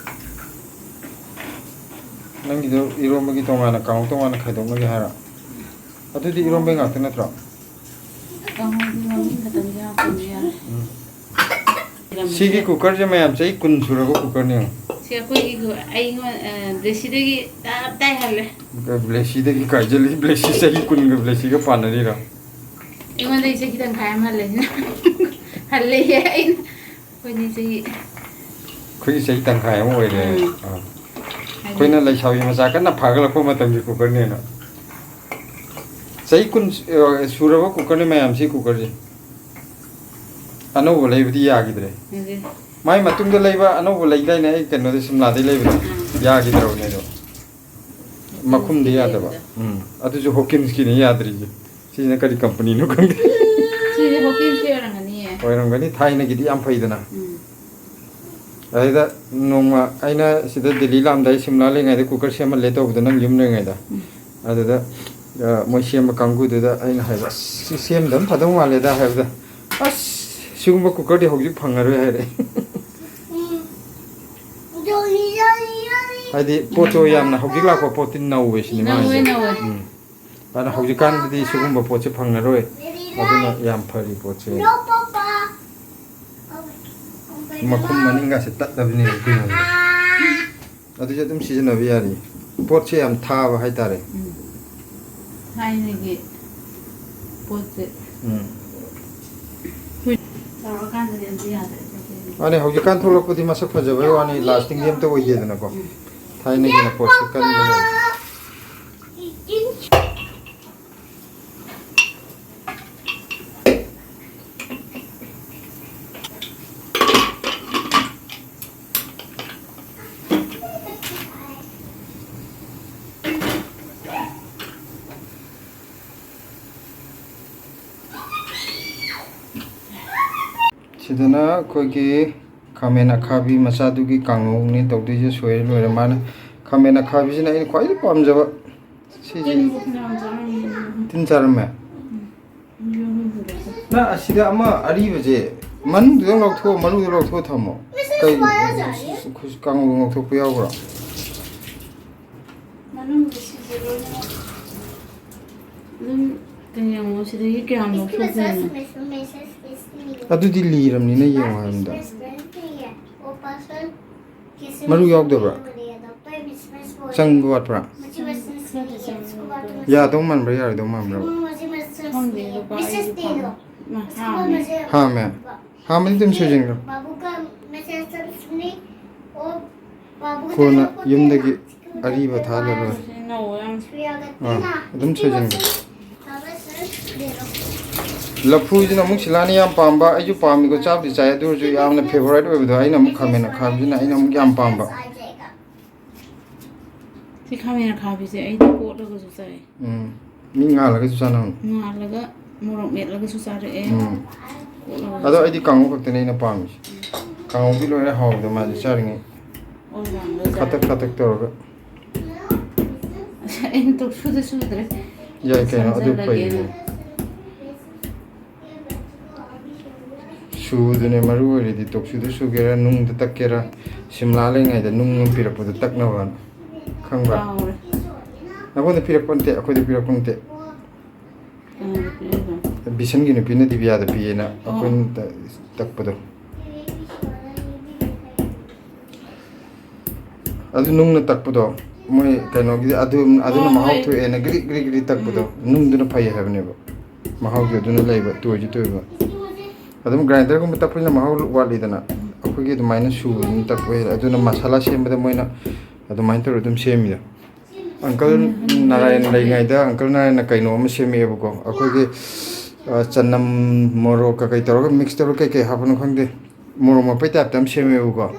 ꯅꯪꯒꯤꯗꯣ ꯏꯔꯣꯝꯕꯒꯤ ꯇꯣꯉꯥꯟꯅ, ꯀꯥꯡꯍꯧ ꯇꯣꯉꯥꯟꯅ ꯈꯥꯏꯗꯣꯛꯅꯒꯦ ꯍꯥꯏꯔꯣ? ꯑꯗꯨꯗꯤ ꯏꯔꯣꯝꯕꯩ ꯉꯥꯛꯇ ꯅꯠꯇ꯭ꯔꯣ? ꯀꯥꯡꯍꯧꯗꯤ ꯃꯃꯤꯡ ꯈꯛꯇꯪꯒꯤ ꯍꯥꯞꯄꯅꯤ, ꯌꯥꯔꯦ꯫ ꯎꯝ꯫ ꯁꯤꯒꯤ ꯀꯨꯀꯔꯁꯦ ꯃꯌꯥꯝ ꯆꯍꯤ ꯀꯨꯟ ꯁꯨꯔꯕ ꯀꯨꯀꯔꯅꯦ ꯌꯦꯡꯉꯣ꯫ ꯁꯤ ꯑꯩꯈꯣꯏꯒꯤ ꯀꯨ-, ꯑꯩꯉꯣꯟ-, ꯑ, ꯕ꯭ꯂꯦꯁꯤꯗꯒꯤ ꯇꯞ ꯇꯥꯏ ꯍꯜꯂꯦ꯫ ꯕ꯭ꯂꯦꯁꯤꯗꯒꯤ ꯀꯥꯏꯖꯜꯂꯤ? ꯕ꯭ꯂꯦꯁꯤ ꯆꯍꯤ ꯀꯨꯟꯒ ꯕ꯭ꯂꯦꯁꯤꯒ ꯄꯥꯟꯅꯔꯤꯔꯣ? ꯑꯩꯉꯣꯟꯗꯒꯤ ꯆꯍꯤ ꯇꯪꯈꯥꯏ ꯑꯃ ꯍꯜꯂꯦ ꯁꯤꯅ꯫ ꯍꯜꯂꯦꯌꯦ ꯑꯩꯅ꯫ ꯑꯩꯈꯣꯏꯗꯤ ꯆꯍꯤ ꯑꯩꯈꯣꯏꯒꯤ ꯆꯍꯤ ꯇꯪꯈꯥꯏ ꯑꯃ ꯑꯣꯏꯔꯦ꯫ ꯎꯝ꯫ ꯑꯥ꯫ ꯍꯥꯏꯗꯤ ꯑꯩꯈꯣꯏꯅ ꯂꯩꯁꯥꯕꯤ ꯃꯆꯥ ꯀꯟꯅ ꯐꯥꯒꯠꯂꯛꯄ ꯃꯇꯝꯒꯤ ꯀꯨꯀꯔꯅꯦꯅ꯫ ꯆꯍꯤ ꯀꯨꯟ ꯁꯨꯔꯕ ꯀꯨꯀꯔꯅꯤ ꯃꯌꯥꯝ, ꯁꯤ ꯀꯨꯀꯔꯁꯦ꯫ ꯑꯅꯧꯕ ꯂꯩꯕꯗꯤ ꯌꯥꯈꯤꯗ꯭ꯔꯦ꯫ ꯑꯗꯨ ꯃꯥꯏ ꯃꯇꯨꯡꯗ ꯂꯩꯕ ꯑꯅꯧꯕ ꯂꯩꯗꯥꯏꯅꯦ, ꯑꯩ ꯀꯩꯅꯣꯗ, ꯁꯤꯝꯂꯥꯗꯩ ꯂꯩꯕꯗꯣ? ꯑꯥ꯫ ꯌꯥꯈꯤꯗ꯭ꯔꯕꯅꯦ ꯑꯗꯣ꯫ ꯃꯈꯨꯝꯗꯤ ꯌꯥꯗꯕ꯫ ꯎꯝ꯫ ꯑꯗꯨꯁꯨ ꯍꯣꯀꯤꯟꯁꯀꯤꯅꯤ ꯌꯥꯗ꯭ꯔꯤꯁꯦ꯫ ꯁꯤꯁꯤꯅ ꯀꯔꯤ ꯀꯝꯄꯅꯤꯅꯣ ꯈꯪꯗꯦ꯫ ꯁꯤꯗꯤ ꯍꯣꯀꯤꯟꯁꯀꯤ ꯑꯣꯏꯔꯝꯒꯅꯤꯌꯦ꯫ ꯑꯣꯏꯔꯝꯒꯅꯤ꯫ ꯊꯥꯏꯅꯒꯤꯗꯤ ꯌꯥꯝ ꯐꯩꯗꯅ꯫ ꯎꯝ꯫ ꯑꯗꯩꯗ ꯅꯣꯡꯃ ꯑꯩꯅ ꯁꯤꯗ ꯗꯤꯜꯂꯤ ꯂꯥꯛꯑꯝꯗꯥꯏ ꯁꯤꯝꯂꯥ ꯂꯩꯉꯩꯗ ꯀꯨꯀꯔ ꯁꯦꯝꯍꯜꯂꯦ ꯇꯧꯕꯗꯣ, ꯅꯪ ꯌꯨꯝ ꯂꯩꯉꯩꯗ꯫ ꯎꯝ꯫ ꯑꯗꯨꯗ, ꯑ, ꯃꯣꯏ ꯁꯦꯝꯕ ꯀꯥꯡꯕꯨꯗꯨꯗ ꯑꯩꯅ ꯍꯥꯏꯕ, "ꯑꯁ, ꯁꯤ ꯁꯦꯝꯗꯕꯅ ꯐꯗꯧ ꯃꯥꯜꯂꯦꯗ" ꯍꯥꯏꯕꯗ, "ꯑꯁ, ꯁꯤꯒꯨꯝꯕ ꯀꯨꯀꯔꯗꯤ ꯍꯧꯖꯤꯛ ꯐꯪꯉꯔꯣꯏ" ꯍꯥꯏꯔꯛꯑꯦ꯫ ꯍꯥꯏꯗꯤ ꯄꯣꯠꯇꯣ ꯌꯥꯝꯅ ꯍꯧꯖꯤꯛ ꯂꯥꯛꯄ ꯄꯣꯠꯇꯤ ꯅꯧꯋꯦ ꯁꯤꯅꯦ ꯃꯥ ꯅꯧꯋꯦ, ꯍꯥꯏꯁꯦ꯫ ꯅꯧꯋꯦ꯫ ꯎꯝ꯫ ꯑꯗꯨꯅ ꯍꯧꯖꯤꯛꯀꯥꯟꯗꯗꯤ ꯁꯤꯒꯨꯝꯕ ꯄꯣꯠꯁꯦ ꯐꯪꯉꯔꯣꯏ꯫ ꯑꯗꯨꯅ ꯌꯥꯝ ꯐꯔꯤ ꯄꯣꯠꯁꯦ꯫ ꯃꯈꯨꯝ ꯃꯅꯤꯡꯒꯁꯦ ꯇꯠꯂꯕꯅꯦ ꯑꯗꯨꯅ꯫ ꯑꯗꯨꯁꯨ ꯑꯗꯨꯝ ꯁꯤꯖꯤꯟꯅꯕ ꯌꯥꯔꯤ꯫ ꯄꯣꯠꯁꯦ ꯌꯥꯝ ꯊꯥꯕ ꯍꯥꯏꯇꯥꯔꯦ꯫ ꯎꯝ꯫ ꯊꯥꯏꯅꯒꯤ ꯄꯣꯠꯁꯦ꯫ ꯎꯝ꯫ ꯆꯥꯎꯔꯀꯥꯟꯗꯗꯤ ꯑꯝꯇ ꯌꯥꯗ꯭ꯔꯦ꯫ ꯃꯥꯅꯦ, ꯍꯧꯖꯤꯛꯀꯥꯟ ꯊꯣꯛꯂꯛꯄꯗꯤ ꯃꯁꯛ ꯐꯖꯕꯩ ꯋꯥꯅꯤ, ꯂꯥꯁꯇꯤꯡꯗꯤ ꯑꯝꯇ ꯑꯣꯏꯗꯦꯗꯅꯀꯣ꯫ ꯎꯝ꯫ ꯊꯥꯏꯅꯒꯤꯅ ꯄꯣꯠꯁꯦ ꯀꯟꯕ ꯍꯦꯜꯂꯤ꯫ ꯁꯤꯗꯅ ꯑꯩꯈꯣꯏꯒꯤ ꯈꯥꯃꯦꯟ ꯑꯈꯥꯕꯤ ꯃꯆꯥꯗꯨꯒꯤ ꯀꯥꯡꯉꯧꯅꯤ ꯇꯧꯗꯣꯏꯁꯦ꯫ ꯁꯣꯏꯔ ꯂꯣꯏꯔꯦ꯫ ꯃꯥꯅ ꯈꯥꯃꯦꯟ ꯑꯈꯥꯕꯤꯁꯤꯅ ꯑꯩꯅ ꯈ꯭ꯋꯥꯏꯗꯒꯤ ꯄꯥꯝꯖꯕ꯫ ꯁꯤꯁꯦ ꯇꯤꯟ ꯆꯥꯔꯝꯃꯦ꯫ ꯅꯪ ꯑꯁꯤꯗ ꯑꯃ ꯑꯔꯤꯕꯁꯦ ꯃꯅꯨꯡꯗꯨꯗꯪ ꯂꯧꯊꯣꯛꯑꯣ, ꯃꯔꯨꯗꯣ ꯂꯧꯊꯣꯛꯑ ꯊꯝꯃꯣ꯫ ꯀꯩ ꯀꯥꯡꯉꯧ ꯂꯧꯊꯣꯛꯄ ꯌꯥꯎꯕ꯭ꯔꯣ? ꯃꯅꯨꯡꯗ ꯁꯤꯁꯦ ꯂꯣꯏꯅꯃꯛ ꯑꯗꯨꯝ ꯀꯩꯅꯣ ꯌꯦꯡꯉꯣ, ꯁꯤꯗꯒꯤ ꯀꯌꯥꯝ ꯂꯧꯊꯣꯛꯈ꯭ꯔꯦꯅꯣ? ꯑꯗꯨꯗꯤ ꯂꯤꯔꯕꯅꯤꯅ ꯌꯦꯡꯉꯣ ꯍꯥꯏꯕꯅꯤꯗ꯫ ꯃꯔꯨ ꯌꯥꯎꯗꯕ꯭ꯔꯥ? ꯆꯪꯕ ꯋꯥꯠꯄ꯭ꯔꯥ? ꯈꯔꯗꯤ ꯆꯪꯕ ꯋꯥꯠꯄ꯭ꯔꯥ? ꯌꯥꯗꯧ ꯃꯥꯟꯕ꯭ꯔꯥ, ꯌꯥꯔꯣꯏꯗꯧ ꯃꯥꯟꯕ꯭ꯔꯥ? ꯈꯪꯗꯦ, ꯕꯕꯥ, ꯑꯩꯁꯨ ꯄꯥꯝꯃꯦ꯫ ꯃꯥ ꯍꯥꯝꯃꯦ꯫ ꯍꯥꯝꯃꯦ? ꯍꯥꯝꯃꯗꯤ ꯑꯗꯨꯝ ꯁꯣꯏꯖꯤꯟꯈ꯭ꯔꯣ꯫ ꯀꯣꯟꯅ ꯌꯨꯝꯗꯒꯤ ꯑꯔꯤꯕ ꯊꯥꯍꯜꯂ ꯂꯣꯏꯔꯦ꯫ ꯁꯤ ꯅꯧꯕ ꯌꯥꯝ ꯑꯥ, ꯑꯗꯨꯝ ꯁꯣꯏꯖꯤꯟꯈ꯭ꯔꯣ꯫ ꯂꯐꯨꯁꯤꯅ ꯑꯃꯨꯛ ꯁꯤꯂꯥꯅ ꯌꯥꯝ ꯄꯥꯝꯕ, ꯑꯩꯁꯨ ꯄꯥꯝꯃꯤꯀꯣ, ꯆꯥꯕꯨꯗꯤ ꯆꯥꯏ, ꯑꯗꯨ ꯑꯣꯏꯔꯁꯨ ꯌꯥꯝꯅ favourite ꯑꯣꯏꯕꯗꯣ ꯑꯩꯅ ꯑꯃꯨꯛ ꯈꯥꯃꯦꯟ ꯑꯈꯥꯕꯤꯁꯤꯅ ꯑꯩꯅ ꯑꯃꯨꯛ ꯌꯥꯝ ꯄꯥꯝꯕ꯫ ꯁꯤ ꯈꯥꯃꯦꯟ ꯑꯈꯥꯕꯤꯁꯦ ꯑꯩꯗꯤ ꯀꯣꯠꯂꯒꯁꯨ ꯆꯥꯏ꯫ ꯎꯝ꯫ ꯃꯤ ꯉꯥꯜꯂꯒꯁꯨ ꯆꯥꯅꯕꯅꯤ꯫ ꯉꯥꯜꯂꯒ ꯃꯣꯔꯣꯛ ꯃꯦꯠꯂꯒꯁꯨ ꯆꯥꯔꯛꯑꯦ꯫ ꯎꯝ꯫ ꯀꯣꯠꯂꯒꯁꯨ ꯑꯗꯣ ꯑꯩꯗꯤ ꯀꯥꯡꯉꯧ ꯈꯛꯇꯅꯦ ꯑꯩꯅ ꯄꯥꯝꯃꯤꯁꯦ꯫ ꯀꯥꯡꯉꯧꯗꯤ ꯂꯣꯏꯅ ꯍꯥꯎꯕꯗꯣ ꯃꯥꯗꯤ ꯆꯥꯔꯤꯉꯩ꯫ ꯑꯣꯏ ꯃꯥꯟꯕ ꯈꯥꯇꯛ ꯆꯥꯔꯦ꯫ ꯈꯥꯇꯛ ꯇꯧꯔꯒ꯫ ꯑꯩꯅ ꯇꯣꯛ ꯁꯨꯗ ꯁꯨꯗ꯭ꯔꯦ꯫ ꯌꯥꯏ ꯀꯩꯅꯣ, ꯑꯗꯨ ꯐꯩ ꯁꯝꯖꯜꯂꯒꯦꯅ꯫ ꯀꯩꯅꯣ꯫ ꯁꯨꯗꯨꯅꯦ ꯃꯔꯨ ꯑꯣꯏꯔꯤꯗꯤ, ꯇꯣꯛꯁꯨꯗ ꯁꯨꯒꯦꯔꯥ, ꯅꯨꯡꯗ ꯇꯛꯀꯦꯔꯥ, ꯁꯤꯝꯂꯥ ꯂꯩꯉꯩꯗ ꯅꯨꯡ ꯑꯃ ꯄꯤꯔꯛꯄꯗꯣ ꯇꯛꯅꯕꯅ꯫ ꯈꯪꯕ꯭ꯔꯥ? ꯀꯥꯎꯔꯦ꯫ ꯅꯉꯣꯟꯗ ꯄꯤꯔꯛꯄ ꯅꯠꯇꯦ, ꯑꯩꯈꯣꯏꯗ ꯄꯤꯔꯛꯄ ꯅꯠꯇꯦ꯫ ꯀꯅꯥꯗ ꯄꯤꯔꯛꯏꯕ? ꯕꯤꯁꯟꯒꯤ ꯅꯨꯄꯤꯅ ꯗꯤꯕꯤꯌꯥꯗ ꯄꯤꯌꯦꯅ ꯑꯣ꯫ ꯑꯩꯈꯣꯏꯅ ꯇ-, ꯇꯛꯄꯗꯣ꯫ ꯑꯗꯨ ꯅꯨꯡꯅ ꯇꯛꯄꯗꯣ, ꯃꯣꯏ ꯀꯩꯅꯣꯒꯤ ꯑꯗꯨ, ꯑꯗꯨꯅ ꯑꯣ, ꯃꯍꯥꯎ ꯍꯣꯏ꯫ ꯊꯣꯛꯑꯦꯅ ꯒ꯭ꯔꯤꯛ ꯒ꯭ꯔꯤꯛ ꯒ꯭ꯔꯤꯛ ꯇꯛꯄꯗꯣ, ꯎꯝ꯫ ꯅꯨꯡꯗꯨꯅ ꯐꯩ ꯍꯥꯏꯕꯅꯦꯕ꯫ ꯃꯍꯥꯎꯁꯨ ꯑꯗꯨꯅ ꯂꯩꯕ, ꯇꯣꯏꯁꯨ ꯇꯣꯏꯕ꯫ ꯑꯗꯨꯝ ꯒ꯭ꯔꯥꯏꯟꯗꯔꯒꯨꯝꯕ ꯇꯛꯄꯅꯤꯅ ꯃꯍꯥꯎ ꯋꯥꯠꯂꯤꯗꯅ, ꯑꯩꯈꯣꯏꯒꯤ ꯑꯗꯨꯃꯥꯏꯅ ꯁꯨꯕꯗꯨꯅ ꯇꯛꯄ ꯍꯦꯜꯂꯦ꯫ ꯑꯗꯨꯅ ꯃꯁꯥꯂꯥ ꯁꯦꯝꯕꯗ ꯃꯣꯏꯅ ꯑꯗꯨꯃꯥꯏꯅ ꯇꯧꯔ ꯑꯗꯨꯝ ꯁꯦꯝꯃꯤꯗ꯫ ꯑꯪꯀꯜ ꯎꯝ, ꯎꯝ, ꯅꯥꯔꯥꯌꯟ ꯎꯝ꯫ ꯂꯩꯉꯩꯗ ꯑꯪꯀꯜ ꯅꯥꯔꯥꯌꯟꯅ ꯀꯩꯅꯣ ꯑꯃ ꯁꯦꯝꯃꯛꯑꯦꯕꯀꯣ, ꯑꯩꯈꯣꯏꯒꯤ, ꯑ, ꯆꯅꯝ, ꯃꯣꯔꯣꯛ ꯀꯩꯀꯩ ꯇꯧꯔꯒ ꯃꯤꯛꯁ ꯇꯧꯔꯒ ꯀꯩꯀꯩ ꯍꯥꯞꯄꯅꯣ ꯈꯪꯗꯦ, ꯃꯣꯔꯣꯛ ꯃꯦꯠꯄꯩ ꯇꯥꯏꯞꯇ ꯑꯃ ꯁꯦꯝꯃꯦꯕꯀꯣ꯫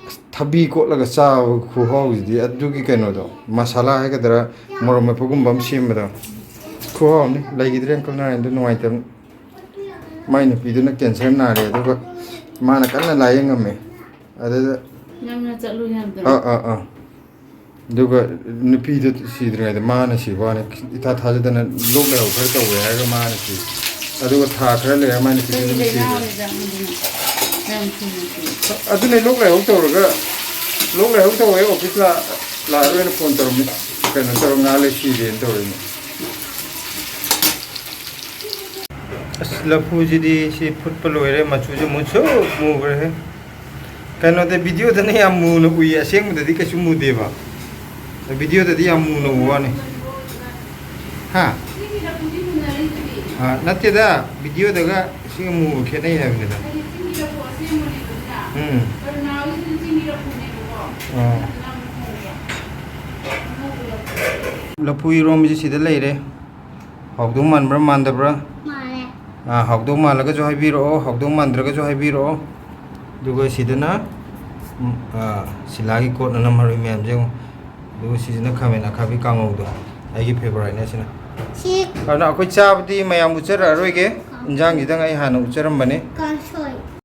ꯑꯁ, ꯊꯕꯤ ꯀꯣꯠꯂꯒ ꯆꯥꯕ ꯈꯨꯍꯥꯎꯁꯤꯗꯤ, ꯑꯗꯨꯒꯤ ꯀꯩꯅꯣꯗꯣ, ꯃꯁꯥꯂꯥ ꯍꯥꯏꯒꯗ꯭ꯔꯥ, ꯃꯣꯔꯣꯛ ꯃꯦꯠꯄꯒꯨꯝꯕ ꯑꯃ ꯁꯦꯝꯕꯗꯣ, ꯈꯨꯍꯥꯎ ꯑꯃꯅꯤ꯫ ꯂꯩꯈꯤꯗ꯭ꯔꯦ ꯑꯪꯀꯜ ꯅꯥꯔꯥꯌꯟꯗꯣ, ꯅꯨꯡꯉꯥꯏꯇꯕꯅꯤ꯫ ꯃꯥꯏ ꯅꯨꯄꯤꯗꯨꯅ ꯀꯦꯟꯁꯔ ꯅꯥꯔꯦ, ꯑꯗꯨꯒ ꯃꯥꯅ ꯀꯟꯅ ꯂꯥꯏꯌꯦꯡꯉꯝꯃꯦ꯫ ꯑꯗꯨꯗ ꯅꯪꯅ ꯆꯠꯂꯨ ꯌꯥꯗ꯭ꯔꯣ? ꯑꯥ, ꯑꯥ, ꯑꯥ꯫ ꯑꯗꯨꯒ ꯅꯨꯄꯤꯗꯨ ꯁꯤꯗ꯭ꯔꯤꯉꯩꯗ ꯃꯥꯅ ꯁꯤꯕ ꯋꯥꯅꯤ꯫ ꯏꯊꯥ ꯊꯥꯖꯗꯅ ꯂꯣꯛ ꯂꯥꯏꯍꯧ ꯈꯔ ꯇꯧꯋꯦ ꯍꯥꯏꯔꯒ ꯃꯥꯅ ꯁꯤ꯫ ꯑꯗꯨꯒ ꯊꯥ ꯈꯔ ꯂꯩꯔ ꯃꯥꯏ ꯅꯨꯄꯤꯗꯨ ꯀꯔꯤ ꯑꯗꯨꯝ ꯂꯩꯅꯥ ꯁꯤꯈ꯭ꯔꯦ꯫ ꯑꯣꯏꯖꯥꯠꯅꯣ ꯑꯗꯨꯅ? ꯌꯥꯝ ꯊꯨꯅ ꯁꯤ꯫ ꯑꯗꯨꯅꯦ ꯂꯣꯛ ꯂꯥꯏꯍꯧ ꯇꯧꯔꯒ, ꯂꯣꯛ ꯂꯥꯏꯍꯧ ꯇꯧꯋꯦ, ꯑꯣꯐꯤꯁ ꯂꯥ-, ꯂꯥꯛꯑꯔꯣꯏꯅ ꯐꯣꯟ ꯇꯧꯔꯝꯃꯤ꯫ ꯀꯩꯅꯣ ꯇꯧꯔ ꯉꯥꯏꯍꯥꯛ ꯂꯩ ꯁꯤꯔꯦꯅ ꯇꯧꯔꯛꯏꯅꯦ꯫ ꯑꯁ, ꯂꯐꯨꯁꯤꯗꯤ ꯁꯤ ꯐꯨꯠꯄ ꯂꯣꯏꯔꯦ, ꯃꯆꯨꯁꯦ ꯃꯨꯁꯨꯛ ꯃꯨꯈ꯭ꯔꯦꯍꯦ꯫ ꯀꯩꯅꯣꯗ, ꯚꯤꯗꯤꯑꯣꯗꯅ ꯌꯥꯝ ꯃꯨꯅ ꯎꯏꯌꯦ, ꯑꯁꯦꯡꯕꯗꯗꯤ ꯀꯩꯁꯨ ꯃꯨꯗꯦꯕ꯫ ꯚꯤꯗꯤꯑꯣꯗꯗꯤ ꯌꯥꯝ ꯃꯨꯅ ꯎꯕ ꯋꯥꯅꯤ꯫ ꯍꯥ? ꯑꯥ, ꯅꯠꯇꯦꯗ, ꯚꯤꯗꯤꯑꯣꯗꯒ ꯁꯤꯒ ꯃꯨꯕ ꯈꯦꯠꯅꯩ ꯍꯥꯏꯕꯅꯤꯗ꯫ ꯎꯝ꯫ ꯑꯥ꯫ ꯂꯐꯨ ꯏꯔꯣꯝꯕꯁꯤ ꯁꯤꯗ ꯂꯩꯔꯦ꯫ ꯍꯥꯎꯗꯧ ꯃꯥꯟꯕ꯭ꯔꯥ ꯃꯥꯟꯗꯕ꯭ꯔꯥ? ꯃꯥꯜꯂꯦ꯫ ꯑꯥ, ꯍꯥꯎꯗꯧ ꯃꯥꯜꯂꯒꯁꯨ ꯍꯥꯏꯕꯤꯔꯛꯑꯣ, ꯍꯥꯎꯗꯧ ꯃꯥꯟꯗ꯭ꯔꯒꯁꯨ ꯍꯥꯏꯕꯤꯔꯛꯑꯣ꯫ ꯑꯗꯨꯒ ꯁꯤꯗꯅ, ꯎꯝ, ꯑꯥ, ꯁꯤꯂꯥꯒꯤ ꯀꯣꯠꯅꯅꯕ ꯃꯔꯣꯏ ꯃꯌꯥꯝꯁꯦ ꯌꯦꯡꯉꯨ꯫ ꯑꯗꯨꯒ ꯁꯤꯁꯤꯅ ꯈꯥꯃꯦꯟ ꯑꯈꯥꯕꯤ ꯀꯥꯡꯉꯧꯗꯣ, ꯑꯩꯒꯤ ꯐꯦꯚꯣꯔꯥꯏꯠꯅꯦ ꯁꯤꯅ꯫ ꯁꯤ ꯑꯗꯨꯅ ꯑꯩꯈꯣꯏ ꯆꯥꯕꯗꯤ ꯃꯌꯥꯝ ꯎꯠꯆꯔꯛꯑꯔꯣꯏꯒꯦ, ꯏꯟꯖꯥꯡꯁꯤꯗꯪ ꯑꯩ ꯍꯥꯟꯅ ꯎꯠꯆꯔꯝꯕꯅꯤ꯫ ꯀꯥꯡꯁꯣꯏ꯫